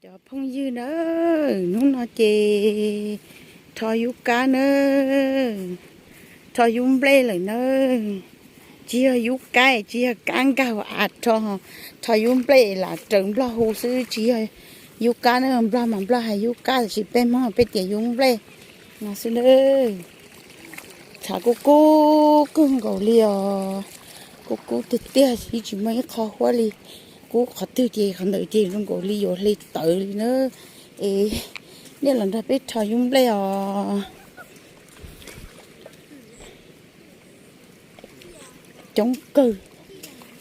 Cov phooj ywg na, hnub no ces rho yub kab na, rho yub nplej lawm na. Tsis yog yub kab, tsis yog kab nkag av rho, rho yub nplej lam raws nplog hu xwb, tsis yog yub kab na. Nplog mas nplog hais yub kab, tiam sis peb Hmoob peb tias yub nplej no xwb na. Tshav kub kub kawg nkaus li os, kub kub tiag tiag, tsis muaj ib qho huab li. Kub qhov twg ces qhov ntawd ces zoo nkaus li yuav hle tawv li na. Es nej los nrog peb rho yub nplej os. Coob kawg,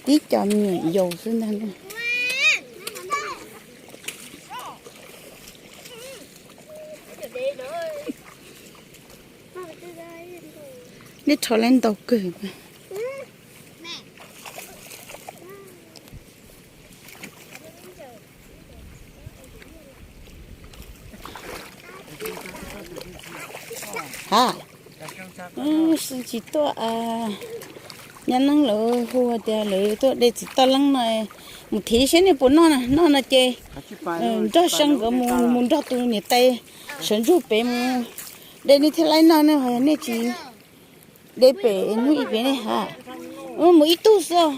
tib co me nyuam yaus xwb ntag. Nej rho lawm ntau kawg. Ha, tsis tuaj, nyab neeb lawv hu tias lawv tuaj de txiv toj leeb no, mus thim saib nej puas noj na. Noj no ces nrog Seev nkawd mus, mus nrog tus niam tais sawv ntsug pem mus de, nej thiaj li noj ne. Ho yog nej tsis de pem hnub ib pem ne ha, mus ib tug xwb.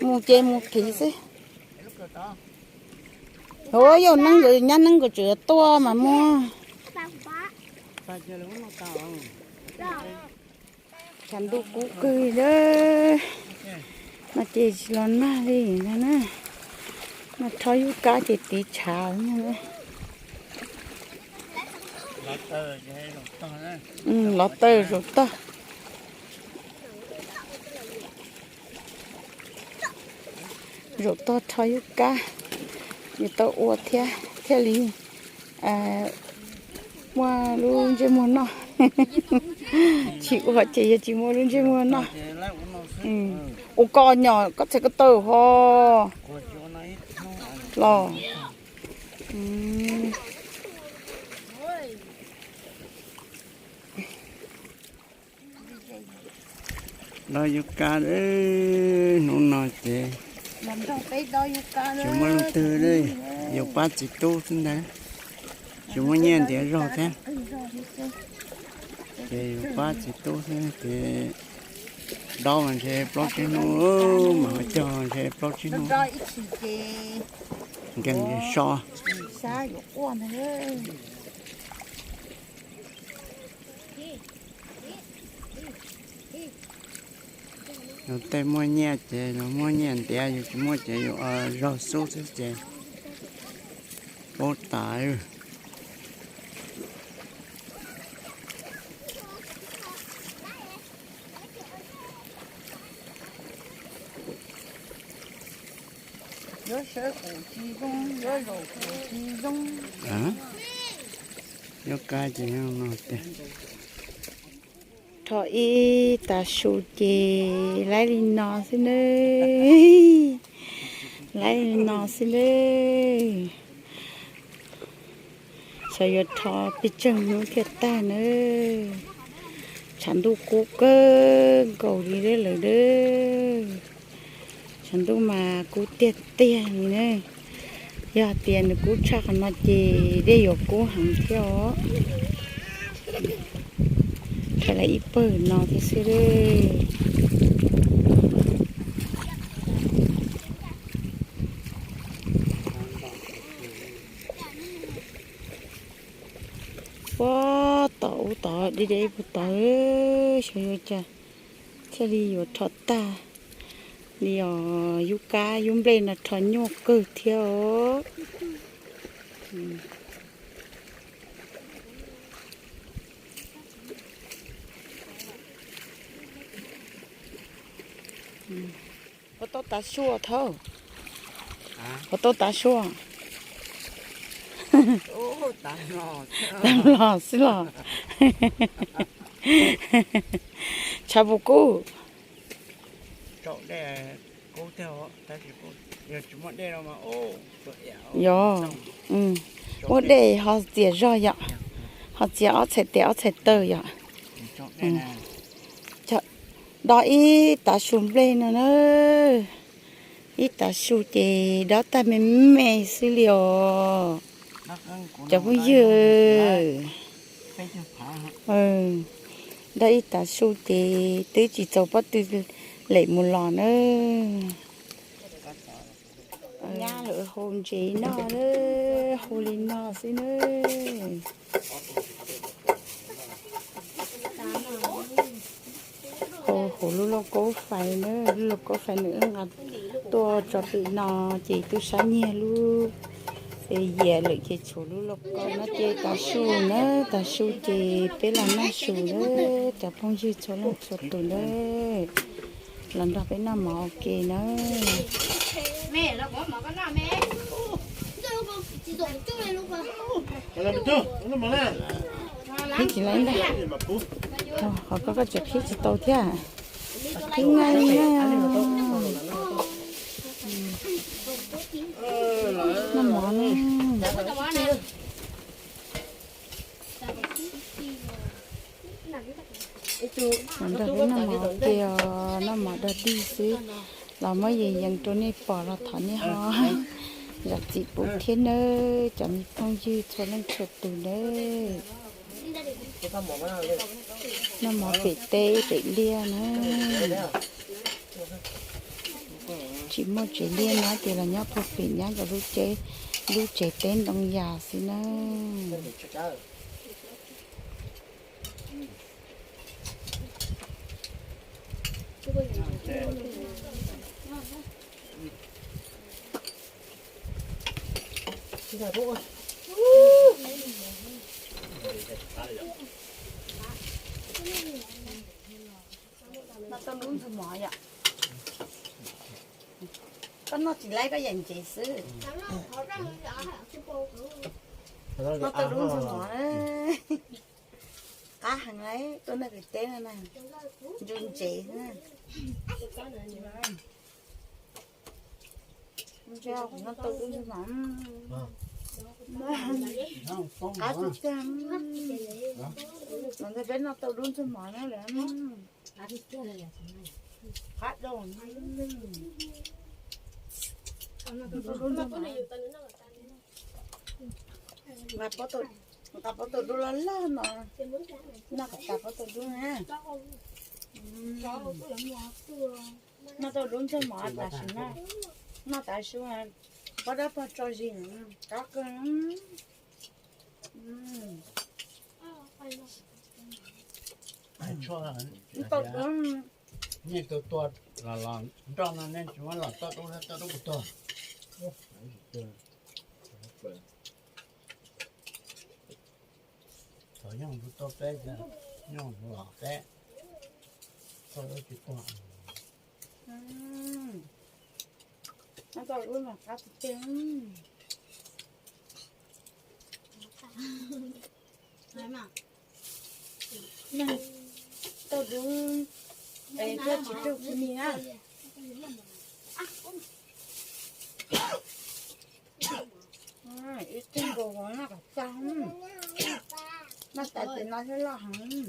Mus ces mus thim xwb. Ua yog neeb nkawd, nyab neeb nkawd tseem tuaj mas muab. Tshav ntuj kub kawg li, no ces tsis los nag li ntag na. No rho yub kab ces tiv tshav. Lov taw zaum tog. Zaum tog rho yub kab, yuav tau ua thiab thiaj li muaj lub ntsej muag noj. Tsis ua ces yog tsis muaj lub ntsej muag noj. Ua koj nyom koj txhais ko taw ho los. Dob yub kab, hnub no ces tsis muaj leej twg li, yus pab txiv tub xwb ntag, tsis muaj nyiaj ntiav zog thiab. Ces yus pab txiv tub xwb ces dob mas ntshe plaub tsib hnub, mas ho cog ntshe plaub tsib hnub. Nkees so. Yus tej muaj nyiaj ces yus muaj nyiaj ntiav, yus tsis muaj ces yus zog xub xwb ces pub tas. Yuav sawv kuv tsis zoo, yuav zaum kuv tsis zoo. Yuav kab ces no tiag. Rho ib tav su ces laib li no xwb nawb. Laib li no xwb nawb. Xyov yuav rho pes tsawg hnub thiaj tag nawb. Tshav ntuj kub kawg nkaus li lawm nawb. Tshav ntuj mas kub tiag tiag li na. Yog tias nws kub tshaj qhov no ces dej yuav kub heev thiab os. Rho lawm ib pawg no thiab xwb. Puag tom ub tod deb deb puag tod, xyov yuav cas thiaj li yuav rho tag li os. Yub kab yub nplej no rho nyuaj kawg thiab os. Puas tau tav su thaum? Puas tau tav su? Tav mlog xwb los? Tshav puas kub? Yog, muaj dej ho txias zog yom, ho txias ob txhais tes ob txhais taw yom. Dob ib tav su nplej no na. Ib tav su ces dob tag me me xwb li os. Cov phooj ywg, dob ib tav su ces twb tsis txaus pob tw lem mus los na. Nyab lawv hu ntsev noj na, hu li no xwb na. Hu hauv lub lauj kaub fais na, lub lauj kaub fais nws wb nqa tuaj tso pem no ces tub sab nyiag lub, es yias lawm ces tshuav lub lauj kaub no ces tav su na, tav su ces peb los noj su na, cov phooj ywg txhua leej txhua tus na, los nrog peb noj mov ua ke na. Qhib tsis tau ntag. Qhov ko koj tseem qhib tsis tau thiab. Qhib nqaij na. Noj mov na. Los nrog peb noj mov ua ke os, noj mov dog dig xwb los muab yees yees rau nej pom los thov nej ho zam txim pub thiab nawb cov me phooj ywg txhua leej txhua tus nawb. Noj mov pem teb pem liaj na. Tsis muaj tsev liaj na ces los nyob puag pem nyab cov lub tsev, lub tsev teb ntoo yas xwb na. Noj tau dub ntxhua mov yom. Koj noj tsis laib koj yam ntsev xwb. Noj tau dub ntxhua mov na. Qab heev lauj, tuaj noj pem teb no na. Ntsu ntsev xwb na. Noj tau dub ntxhua mov. Qab tug kag. Los ntawd peb noj tau dub ntxhua mov na lawm. Qab dau. Nqa pob tau dub loj loj no, noj kom tas pob tau dub na. Noj tau dub ntxhua mov tam sim no, noj tav su, pob dawb paug tso zis, qab kawg. Tau dub, nej tus tua los los nroj no nej tsis muab los toj dub, toj dub kuv tuag. Thaum nyooj tus tuaj peb, nyooj tus los peb, toj dub tsis tuag. Noj tau dub mas qab tiag tiag. Neeg tau dub es tuaj tsis raug kuv ni na. Ib tug nkaus noj kom tag, noj tas ces no thiaj loj heev.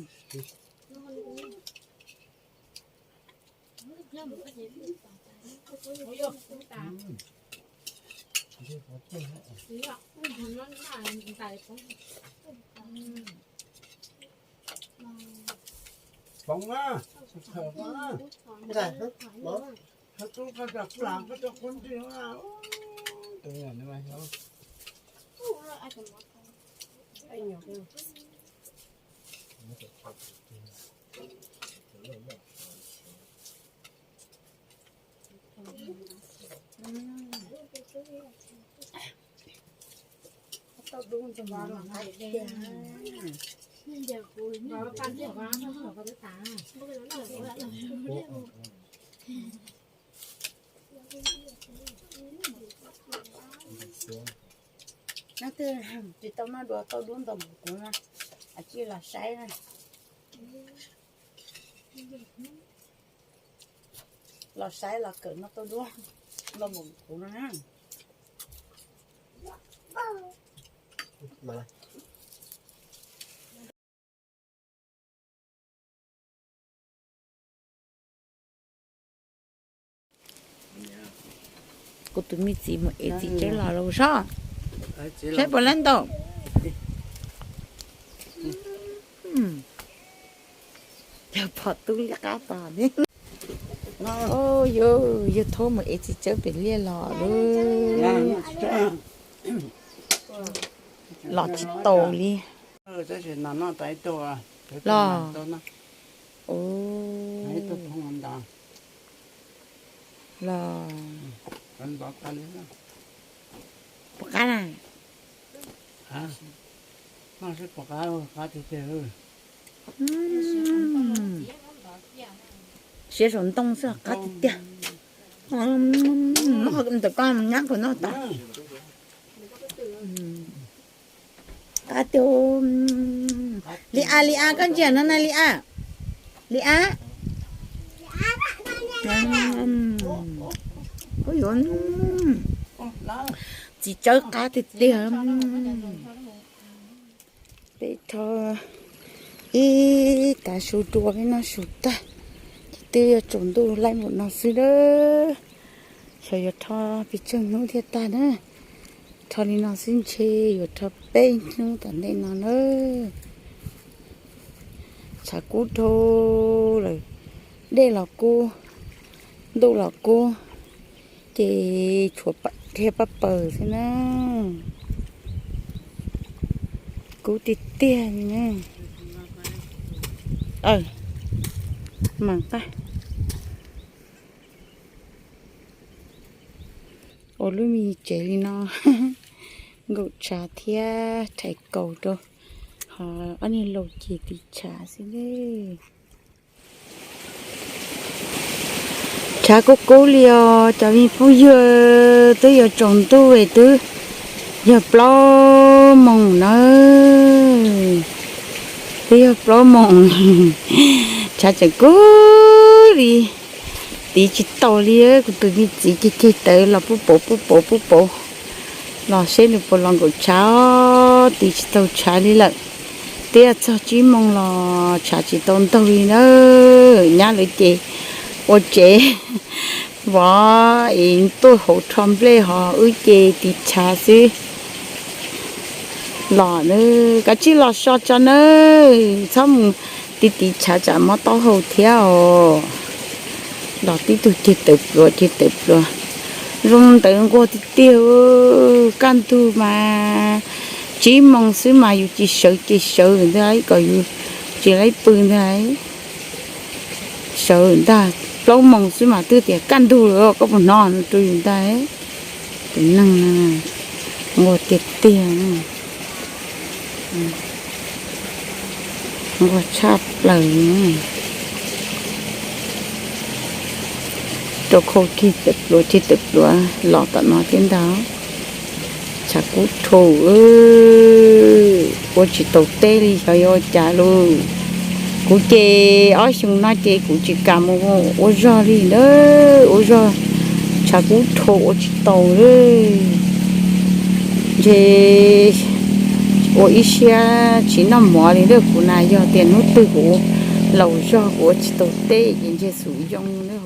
Poob na, nkag, nkag tub koj cov plam koj cov qub nti na. Tus yog nws mas xyov. Tau dub ntxhua mov mas qab tiag. Leej twg tsis tau noj dua tau dub ntxhua mov kuv no, cia los saib na. Los saib los kawm noj tau dub ntxhua mov kuv no na. Tus me txiv mus ev txiv tsawb los los soj, saib puas lab ntau. Yog phom tub liab qab tog ne. Yog, yog thaub mus ev txiv tsawb pem liaj los lub, los tsis tau li. Los, los, puas qab na? Siav saum ntoo xwb qab tiag tiag. Ntawm koj nyab puas noj tas? Qab tiag. Li a, li a, koj ntsia no na li a. Li a. Ua yuav txiv tsawb qab tiag tiag. Peb rho ib tav su dua peb noj su tag, ces twb yuav tsaus ntuj laij npaum no xwb na. Xyov yuav rho pes tsawg hnub thiaj tag na. Rho li no xwb ntshe yuav rho peb hnub tom ntej no na. Tshav kub dhau lawm, dej los kub, ntuj los kub, ces tshuav dhia paj paws xwb na. Kub tiag tiag li na. Mas qab ua lub me tsev li no, nkaum tshav thiab rhais kaus rau, ho ob niag laus ces tiv tshav xwb ne. Tshav kub kub li os cov me phooj ywg, twb yuav tsaus ntuj es twb yog plaub moos na, twb yog plaub moos, tshav tseem kub li, tiv tsis tau li. Kuv tus me txiv ceg ceg tawv los pub pauv pub pauv pub pauv, los seb nws puas los nkaum tshav, tiv tsis tau tshav li lawm. Twb txog tsib moos los tshav tsis tau ntaug li na. Nyab lawv ces ua tsev vov es tuaj hauv rho nplej ho wb ces tiv tshav xwb. Los na, kav tsij los so tso na, txhob mus tiv tiv tshav tsam mob taub hau thiab os. Los tib tug ceg tawv pluav ceg tawv pluav, zoo ntawd nquag tiag tiag. Kaj ntug mas tsib moos xwb mas yus tsis sawv ces sawv ntag, kom yus tsis laib pw ntag. Sawv ntag, plaub moos xwb mas twb tias kaj ntug lawm, koj puas hnov no rau yus ntag. Tus neeg nquag tiag tiag, nquag tshaj plaws. Rau khau ceg tawv pluav ceg tawv pluav los tom no thiab ntag. Tshav kub dhau, ua tsis tau teb li, xyov yuav ua cas lauj. Kuv ces ob xyoo no ces kuv tsis kam mus ua zog li na, ua zog tshav kub dhau ua tsis tau li. Ntshe ua ib siab tsis noj mov li na, kuv na yog tias hnub twg kuv laus zog kuv ua tsis tau teb ces ntshe xum yoo na.